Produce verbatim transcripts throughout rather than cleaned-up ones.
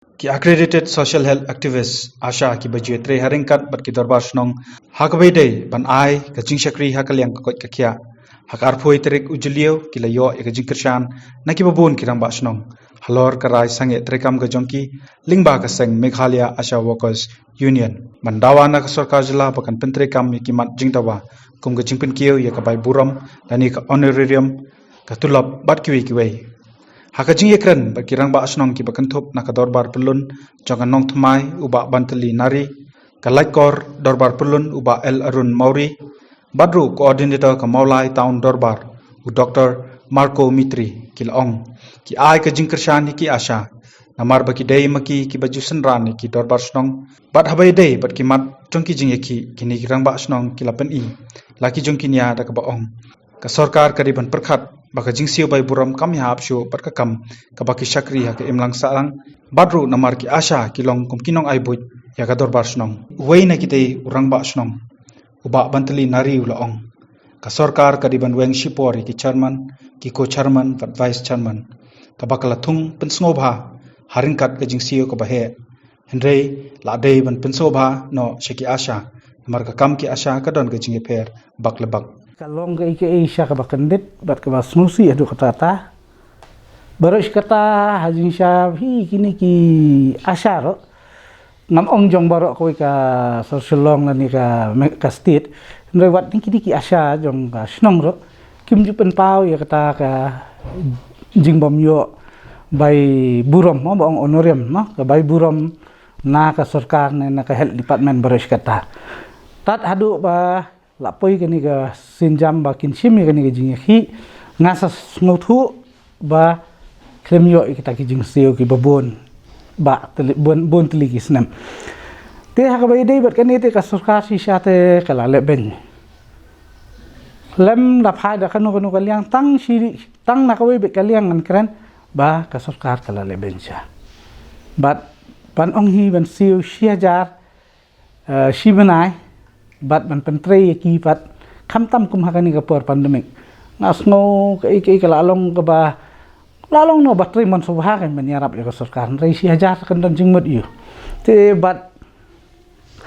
Ki accredited social health activist, ASHA, kiba ju ïatrei ha ryngkat bad ki dorbar shnong ha kaba ïadei ban ai ka jingshakri ha ka liang ka koit ka khiah. Ha ka arphew tarik u Jylliew ki la ïoh ïa ka jingkyrshan na kiba bun ki rangbah shnong halor ka rai sangeh treikam ka jong ki lyngba ka seng Meghalaya ASHA Workers Union ban dawa na ka sorkar jylla ba kan pyntreikam ïa ki mat jingdawa kum ka jingpynkiew ïa ka bai burom lane ka honorarium, ka tulop bad kiwei kiwei. Ha ka jingïakren bad ki rangbah shnong kiba kynthup na ka dorbar pyllun jong ka Nongthymmai u Bah Bantylli Nari, ka laitkor dorbar pyllun u Bah L Arun Mawrie, bad ruh coordinator ka Mawlai Town Dorbar u Doktor Marco Mitri, ki la ong ki ai ka jingkyrshan ïa ki ASHA namar ba ki dei ma ki kiba ju synran ïa ki dorbar shnong bad haba ïadei bad ki mat jong ki jingïakhih, kine ki rangbah shnong ki la pyni la ki jong ki nia da kaba ong ka sorkar ka dei ban pyrkhat ba ka jingsiew bai burom kam ïahap shuh bad ka kam kaba ki shakri ha ka imlang sahlang bad ruh namar ki ASHA ki long kum ki nongai buit ïa ka dorbar shnong. Uwei na kitei u rangbah shnong u Bah Bantylli Nari u la ong ka sorkar ka dei ban weng shipor ïa ki chairman, ki co-chairman bad vice chairman, kaba ka la thung pynsngewbha ha ryngkat ka jingsiew kaba heh. Hynrei la dei ban pynsngewbha noh sha ki ASHA namar ka kam ki ASHA ka don ka jingïapher bak le bak. Ka long kaei kaei sha kaba kyndit bad kaba sngewsih haduh katta katta. Baroh shi katta ha jingshisha hi kine ki ASHA ruh, ngam ong jong baroh kawei ka sor Shillong lane ka me-, ka state. Hynrei wat na kine ki ASHA jong ka shnong ruh kim ju pynpaw ïa kata ka jingbym ïoh bai burom, mo, ba ong honorarium, mo, ka bai burom na ka sorkar ne na ka health department baroh shi katta. Tad haduh ba la poi kane ka sienjam ba kin shim ïa kane ka jingïakhih, nga sa sngewthuh ba khlem ïoh ïa kita ki jingsiew kiba bun ba tylli, bun, bun tylli ki snem. Te ha kaba ïadei bad kane te ka sorkar shisha te ka la leh beiñ. Khlem da phai da kano kano ka liang, tang shi, tang na kawei beit ka liang ngan kren ba ka sorkar ka la leh beiñ sha. Bad ban ong hi ban siew shi hajar, eh, shi bnai bad ban pyntrei ïa ki pat, khamtam kum ha kane ka por pandemic. Nga sngew kaei kaei ka la long kaba, la long noh ba trei mon sngewbha ka ban ïarap ïa ka sorkar, hynrei shi hajar kan don jingmut ïa u. Te bad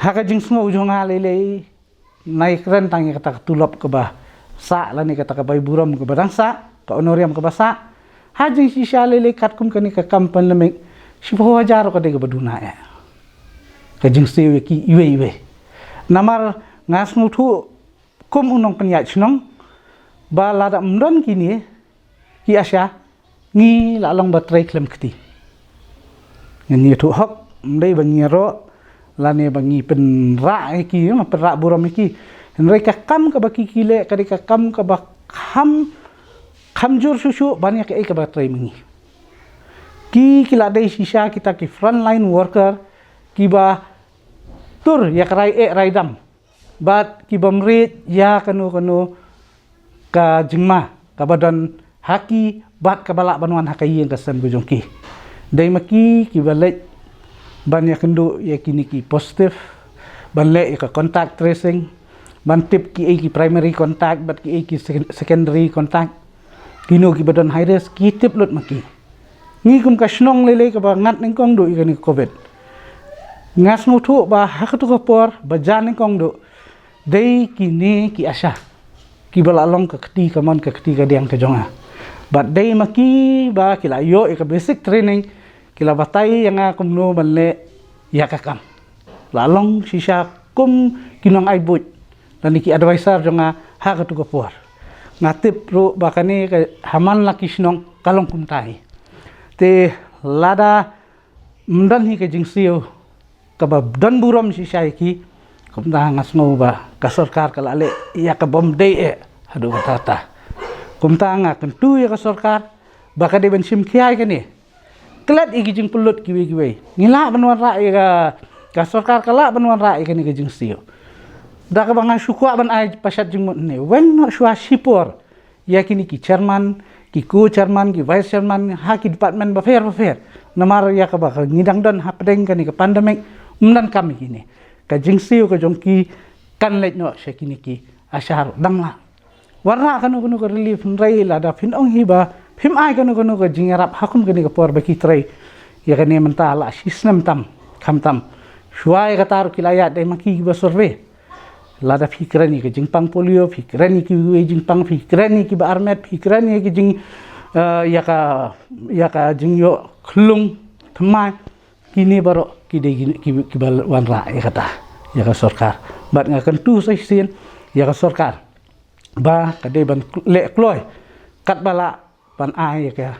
ha ka jingsngew jong nga lei lei, nai kren tang ïa kata ka tulop kaba sah lane kata ka bai burom kaba dang sah, ka honorarium kaba sah. Ha jingshisha lei lei katkum kane ka kam pandemic, shiphew hajar ka dei kaba duna eh. Ka jingsiew ïa ki iwei iwei. Namar nga sngewthuh kum u nongpynïaid shnong ba lada ym don kine ki ASHA, ngi la long ba trei khlem kti. Ngi ïathuh hok, ym dei ba ngi ïaroh lane ba ngi pynrah ïa ki, ma pynrah burom ïa ki. Hynrei ka kam kaba ki ki leh ka dei ka kam kaba kham, kham jur shuh shuh ban ïa kaei kaba trei ma ngi. Ki, ki la dei shisha kita ki frontline worker kiba tur ïa ka rai eh rai dam bad kibym rit ïa kano kano ka jingma kaba don ha ki bad kaba lah ban wan ha ka ïing ka sem ka jong ki. Dei ma ki kiba leit ban ïakynduh ïa kine ki positive, ban leh ïa ka contact tracing, ban tip kiei ki primary contact bad kiei ki sec-, secondary contact. Kino kiba don high risk ki tip lut ma ki. Ngi kum ka shnong lei lei kaba ngat nyngkong duh ïa kane ka covid, nga sngewthuh ba ha katu ka por ba jan nyngkong duh dei kine ki ASHA kiba la long ka kti kamon ka kti kadiang ka jong nga. Bad dei ma ki ba ki la ïoh ïa ka basic training, ki la batai ïa nga kumno ban leh ïa ka kam. La long shisha kum ki nongai buit lane ki advisor jong nga ha katu ka por. Nga tip ruh ba kane ka ha man la ki shnong ka long kumta hi. Te lada ym don hi ka jingsiew kaba don burom shisha ïa ki, kumta nga sngew ba ka sorkar ka la leh ïa kabym dei eh haduh katta katta. Kumta nga kyntu ïa ka sorkar ba ka dei ban shim khia ïa kane. Klet ïa ki jingpynlut kiwei kiwei. Ngi lah ban wanrah ïa ka, ka sorkar ka lah ban wanrah ïa kane ka jingsiew. Da kaba nga shu kwah ban ai pashat jingmut ne, weng noh shuwa shipor ïa kine ki chairman, ki co-chairman, ki vice chairman ha ki department bapher bapher. Namar ïa kaba ka ngi dang don hapdeng kane ka pandemic, ym donkam ïa kine. Ka jingsiew ka jong ki kan leit noh sha kine ki ASHA ruh dang lah. Wanrah kano kano ka relief, hynrei lada phin ong hi ba phim ai kano kano ka jingïarap ha kum kane ka por ba ki trei, Ïa kane mynta la shi snem tam, khamtam. Shuwa ïa kata ruh ki la ïaid dei ma ki ba survey. Lada phi kren ïa ka jingpang polio, phi kren ïa kiwei jingpang, phi kren ïa kiba armet, phi kren ïa ki jing, eh, ïa ka, ïa ka jingïoh khlung thymmai. Kine baroh ki dei ki, ki, kiba wanrah ïa kata, ïa ka sorkar. Bad nga kyntu sa shisien ïa ka sorkar ba ka dei ban leh kloi katba lah ban ai ïa ka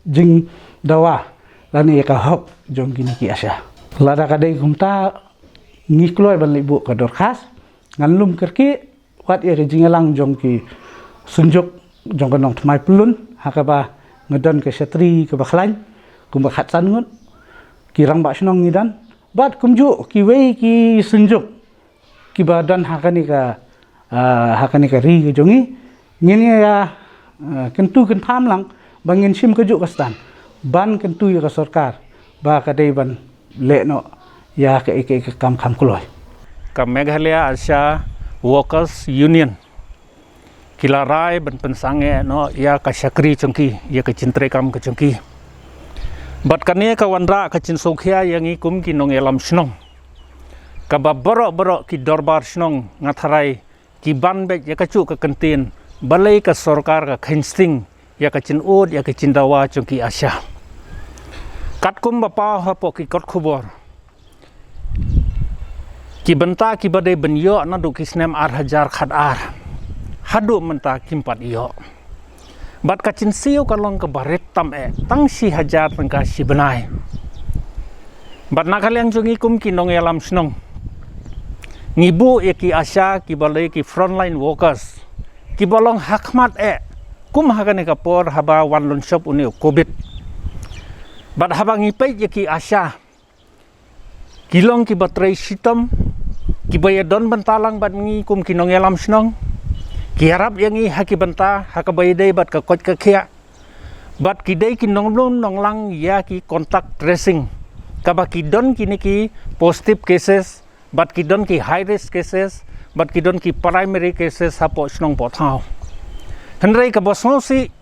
jingdawa lane ïa ka hok jong kine ki ASHA. Lada ka dei kumta, ngi kloi ban leit buh ka dorkhas. Ngan lum kyrkieh wat ïa ka jingïalang jong ki synjuk jong ka nongthymmai pyllun, ha kaba nga don ka shatri kaba khlaiñ kumba khatsan ngut. Ki rangbah shnong ngi don, bad kumjuh kiwei ki synjuk kiba don ha kane ka, ah, ha kane ka ri ka jong ngi. Ngin ïa, ah, kyntu kynpham lang ba ngin shim kajuh ka stand ban kyntu ïa ka sorkar ba ka dei ban leh noh ïa kaei kaei ka kam kham kloi. Ka Meghalaya ASHA Workers Union ki la rai ban pynsangeh noh ïa ka shakri jong ki, ïa ka jingtrei kam ka jong ki. Bad kane ka wanrah ka jingsngewkhia ïa ngi kum ki nongïalam shnong, kaba baroh baroh ki dorbar shnong nga tharai ki ban beit ïa kajuh ka kyntien balei ka sorkar ka kheiñ sting ïa ka jingud, ïa ka jingdawa jong ki ASHA. Katkum ba paw hapoh ki kot khubor, ki bynta kiba dei ban ïoh naduh ki snem ar hajar khatar haduh mynta kim pat ïoh. Bad ka jingsiew ka long kaba rit tam eh, tang shi hajar tyngka shi bnai. Bad na ka liang jong ngi kum ki nongïalam shnong, ngi buh ïa ki ASHA kiba lei ki frontline workers, kiba long ha khmat eh, kum ha kane ka por haba wan lynshop une u covid. Bad haba ngi peit ïa ki ASHA, ki long kiba trei shitom, kiba ïadon bynta lang bad ngi kum ki nongïalam shnong, ki ïarap ïa ngi ha ki bynta ha kaba ïadei bad ka koit ka khiah. Bad ki dei ki nonglum nonglang ïa ki contact tracing, kaba ki don kine ki positive cases, bad ki don ki high risk cases, bad ki don ki primary cases hapoh shnong poh thaw. Hynrei kaba sngewsih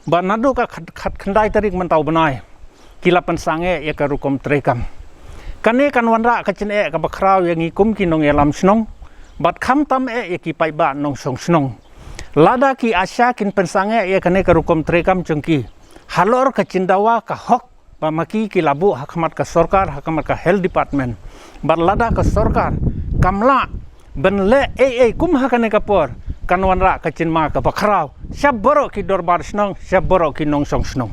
ba naduh ka khat, khat khyndai tarik mynta u bnai, ki la pynsangeh ïa ka rukom treikam. Kane kan wanrah ka jingeh kaba khraw ïa ngi kum ki nongïalam shnong, bad khamtam eh ïa ki paidbah nongshong shnong. Lada ki ASHA kin pynsangeh ïa kane ka rukom treikam jong ki halor ka jingdawa ka hok ba ma ki ki la buh ha khmat ka sorkar, ha khmat ka health department, bad lada ka sorkar kam lah ban leh ei ei kum ha kane ka por, kan wanrah ka jingma kaba khraw sha baroh ki dorbar shnong, sha baroh ki nongshong shnong.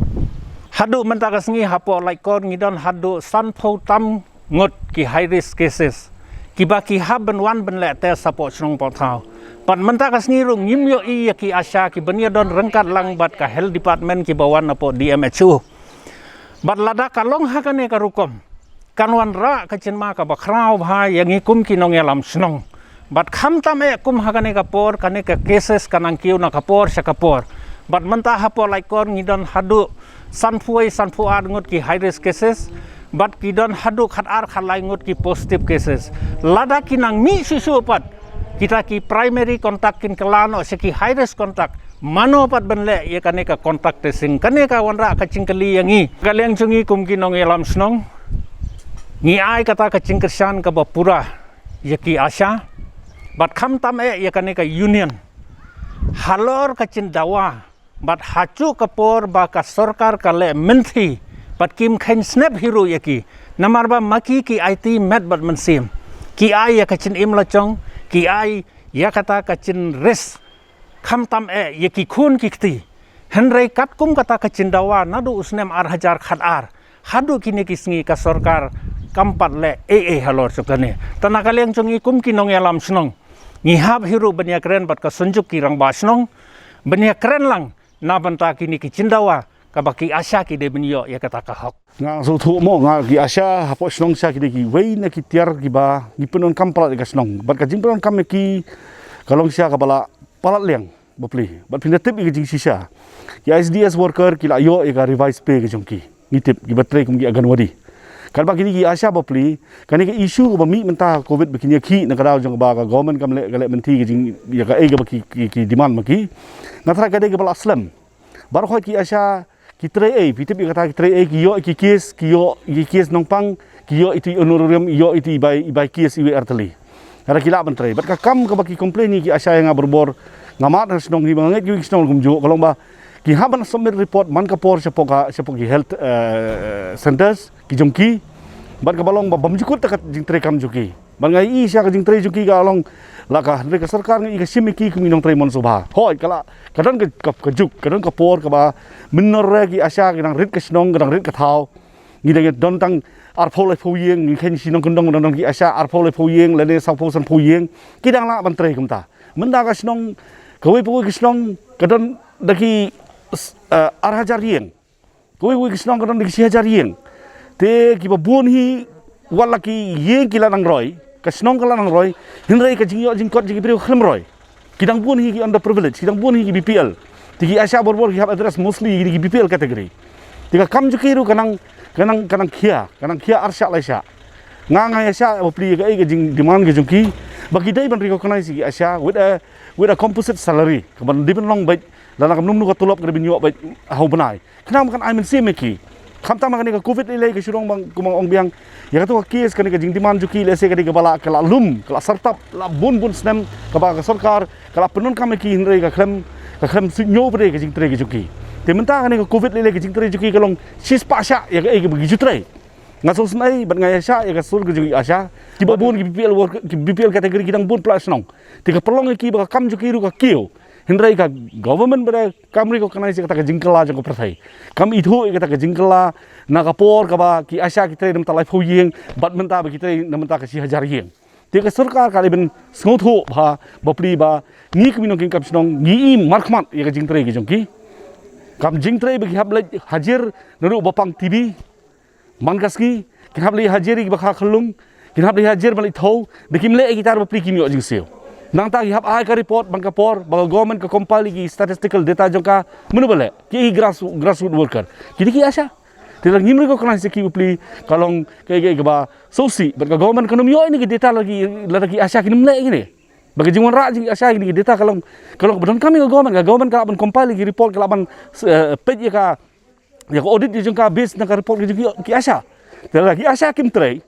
Haduh mynta ka sngi hapoh Laitkor ngi don haduh sanphew tam ngut ki high risk cases, kiba ki hap ban wan ban leh test hapoh shnong poh thaw. Bad mynta ka sngi ruh ngim ïohi ïa ki ASHA ki ban ïadon ryngkat lang bad ka health department kiba wan napoh D M H O. Bad lada ka long ha kane ka rukom, kan wanrah ka jingma kaba khraw bha ïa ngi kum ki nongïalam shnong. Bad khamtam eh kum ha kane ka por, kane ka cases ka nang kiew na ka por sha ka por. Bad mynta hapoh Laitkor ngi don haduh sanphew wei, sanphew ar ngut ki high risk cases, bad ki don haduh khatar khatlai ngut ki positive cases. Lada ki nang mih shuh shuh pat, kita ki primary contact kin kylla noh sha ki high risk contact, mano pat ban leh ïa kane ka contact tracing? Kane ka wanrah ka jingkylli ïa ngi. Ka liang jong ngi kum ki nongïalam shnong, ngi ai kata ka jingkyrshan kaba pura ïa ki ASHA, bad khamtam eh ïa kane ka union, halor ka jingdawa, bad hajuh ka por ba ka sorkar ka leh mynthi, bad kim kheiñ snep hi ruh ïa ki. Namar ba ma ki ki aiti met bad mynsiem, ki ai ïa ka jingim la jong, ki ai ïa kata ka jing risk, khamtam eh ïa ki khun ki kti. Hynrei katkum kata ka jingdawa naduh u snem ar hajar khatar haduh kine ki sngi ka sorkar kam pat leh ei ei halor jong kane. Te na ka liang jong ngi kum ki nongïalam shnong, ngi hap hi ruh ban ïakren bad ka Synjuk ki Rangbah Shnong, ban ïakren lang na bynta kine ki jingdawa kaba ki ASHA ki dei ban ïoh ïa kata ka hok. Nga sngewthuh mo, nga, ki ASHA hapoh shnong sha ki dei kiwei na ki tiar kiba ngi pyndonkam palat ïa ka shnong. Bad ka jingpyndonkam ïa ki ka long sha kaba la palat liang bapli. Bad phin da tip ïa ka jingshisha, ki I C D S worker ki la ïoh ïa ka revised pay ka jong ki. Ngi tip kiba trei kum ki Anganwadi. Katba kine ki ASHA bapli, kane ka issue kaba mih mynta covid ba kin ïakhih na ka daw jong kaba ka government kam leh, ka leh mynthi ka jing, ïa kaei kaba ki, ki, ki demand ma ki. Nga tharai ka dei kaba la slem. Baroh ki ASHA Ki trei ei, phi tip ïa kata ki trei ei, ki ïoh ki case, ki ïoh ki case nongpang, ki ïoh ïa u honorarium, ïoh ïa u bai, bai case iwei artylli. Hynrei ki lah ban trei. Bad ka kam kaba ki complain ïa ki ASHA ïa nga barabor, nga mad ha shnong hi ba nga ngeit kiwei ki shnong kumjuh, ka long ba ki hap ban submit report man ka por shapoh ka, shapoh ki health, eh, centres ki jong ki. Bad kaba long ba bym jukut da ka jingtrei kam jong ki. Bad nga ïohi sha ka jingtrei jong ki ka long la ka, hynrei ka sorkar nga ïohi ka shim ïa ki kum ki nongtrei mon sngewbha. Hooid, ka la, ka don ka, ka, ka juk, ka don ka por kaba mynno re ki ASHA ki dang rit ka shnong, ka dang rit ka thaw. Ngi dang don tang arphew laiphew ïing, ngi khein shi nongkyndong dang don ki ASHA arphew laiphew ïing lane sawphew sanphew ïing. Ki dang lah ban trei kumta. Mynta ka shnong, kawei pa kawei ka shnong ka don da ki, eh, ar hajar ïing. Kawei kawei ka shnong ka don da ki shi hajar ïing. Te kiba bun hi, wat la ki ïing ki la nang roi, ka shnong ka la nang roi, hynrei ka jingïoh jingkot jong ki briew khlem roi. Ki dang bun hi ki underprivileged, ki dang bun hi ki BPL. Te ki ASHA barabor ki hap address mostly ïa ki BPL category. Te ka kam jong ki ruh ka nang, ka nang, ka nang khia, ka nang khia ar shah lai shah. Nga, nga ïa shah bapli ïa kaei ka jingdemand ka jong ki ba ki dei ban recognize ïa ki ASHA with a, with a composite salary, ka ban dei ban long beit, lada kam num nu ka tulop ka dei ban ïoh beit ha u bnai. Khnang ba kan ai mynsiem ïa ki. Khamtam ha kane ka covid lei lei ka shu long bang, kumba nga ong biang, ïa kato ka case, kane ka jingdemand jong ki, lehse ka dei kaba la, ka la lum, ka la sartap la bun bun snem, kaba ka sorkar ka la pyndonkam ïa ki, hynrei ka khlem, ka khlem suidñiew pat de ka jingtrei ka jong ki. Te mynta kane ka covid lei lei ka jingtrei jong ki ka long shispah shah ïa kaei kaba ki ju trei. Nga sngewsynei bad nga ïa shah ïa ka sur ka jong ki ASHA. Kiba bun ki BPL work, ki BPL category ki dang bun palat shnong. Te ka pynlong ïa ki ba ka kam jong ki ruh ka kiew. Hynrei ka government ba dei kam recognize ïa kata ka jingkylla jong ka pyrthei. Kam ithuh ïa kata ka jingkylla na ka por kaba ki ASHA ki trei na bynta laiphew ïing bad mynta ba ki trei na bynta ka shi hajar ïing. Te ka sorkar ka dei ban sngewthuh bha bapli ba ngi kum ki nongkitkam shnong ngi i markhmat ïa ka jingtrei ka jong ki. Kam jingtrei ba ki hap leit hajir naduh ba pang TB. Man ka sngi kin hap leit hajir ïa kiba kha khyllung, kin hap leit hajir ban leit thew, da kim leh ïa kita ruh bapli kim ïoh jingsiew. Nangta ki hap ai ka report man ka por ba ka government ka compile ïa ki statistical data jong ka, mano ba leh? Ki grass, grassroot worker. Ki dei ki ASHA. Te lada ngim recognize ïa ki bapli ka long kaei kaei kaba sngewsih bad ka government kan ym ïoh ïa kine ki data lada ki, lada ki ASHA kin ym leh ïa kine. Ba ka jingwanrah jong ki ASHA ïa kine ki data ka long, ka long kaba donkam ïa ka government, ka government ka lah ban compile ïa ki report, ka lah ban, eh, peit ïa ka, ïa ka audit ïa jong ka base na ka report ka jong ki, ki ASHA. Te lada ki ASHA kim trei,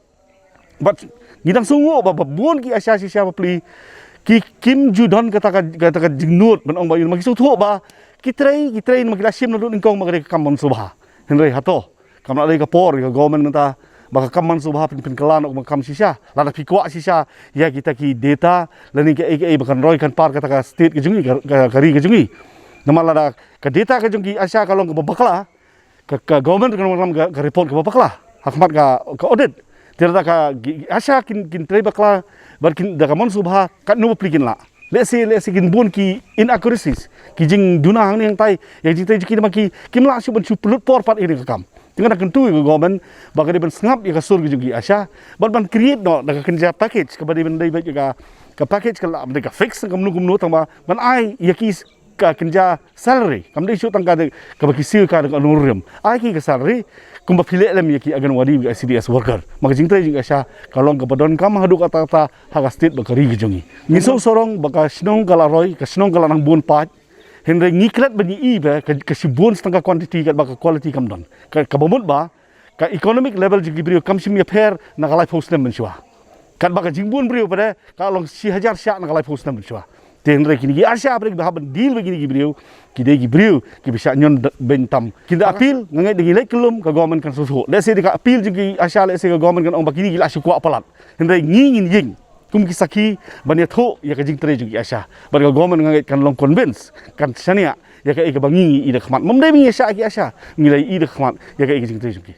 bad ngi dang sngewnguh ba, ba bun ki ASHA shisha bapli ki kim ju don kata ka, kata ka jingnud ban ong ba ïa ma ki sngewthuh ba ki trei, ki trei namar ki la shim na lut nyngkong ba ka dei ka kam mon sngewbha. Hynrei hato kam lah dei ka por ïa ka government mynta ba ka kam mon sngewbha phin, pynkylla noh kum ka kam shisha? Lada phi kwah shisha ïa kita ki data lane kaei kaei ba kan roi kan par kata ka state ka jong ngi, ka, ka, ka ri ka jong ngi. Namar lada ka data ka jong ki ASHA ka long kaba bakla, ka, ka government kan wanrah ka, ka report kaba bakla ha khmat ka, ka audit. Te lada ka, ki ASHA kin, kin trei bakla bad kin da ka mon sngewbha, katno bapli kin lah? Lehse, lehse kin bun ki inaccuracies, ki jingduna hangne hangtai ïa ka jingtrei jong ki namar ki kim lah shuh ban shu pynlut por pat ïa kane ka kam. Te nga dang kyntu ïa ka government ba ka dei ban sngap ïa ka sur ka jong ki ASHA bad ban create noh da ka kynja package kaba dei ban dei beit ïa ka, ka package ka lah ban dei ka fix kumno kumno tang ba ban ai ïa ki ka kynja salary, kam dei shuh tang ka dei kaba ki siew ka dei ka honorarium. Ai ki ka salary kumba phi leh lem ïa ki Anganwadi, ïa ki ICDS worker. Ma ka jingtrei jong ki ASHA ka long kaba donkam haduh katta katta ha ka state bad ka ri ka jong ngi. Ngi sngewsarong ba ka shnong ka la roi, ka shnong ka la nang bun paid. Hynrei ngi klet ba ngi i ba ka, ka shibun tang ka quantity katba ka quality kam don. Ka, kaba mut ba ka economic level jong ki briew kam shym ïapher na ka laiphew snem mynshuwa. Katba ka jingbun briew pat de ka long shi hajar shah na ka laiphew snem mynshuwa. Te hynrei kine ki ASHA pat de kiba hap ban deal bad kine ki briew, ki dei ki briew kiba shah ñion beiñ tam. Ki da appeal, nga ngeit da ngi leit kyllum ka government kan sngewthuh. Lehse da ka appeal jong ki ASHA, lehse ka government kan ong ba kine ki la shu kwah palat. Hynrei ngi ngin ïeng kum ki sakhi ban ïathuh ïa ka jingtrei jong ki ASHA. Bad ka government nga ngeit kan long convince, kan shaniah ïa kaei kaba ngi ngi i da khmat. Ym dei ba ngi ïa shah ïa ki ASHA, ngi la i da khmat ïa kaei ka jingtrei jong ki.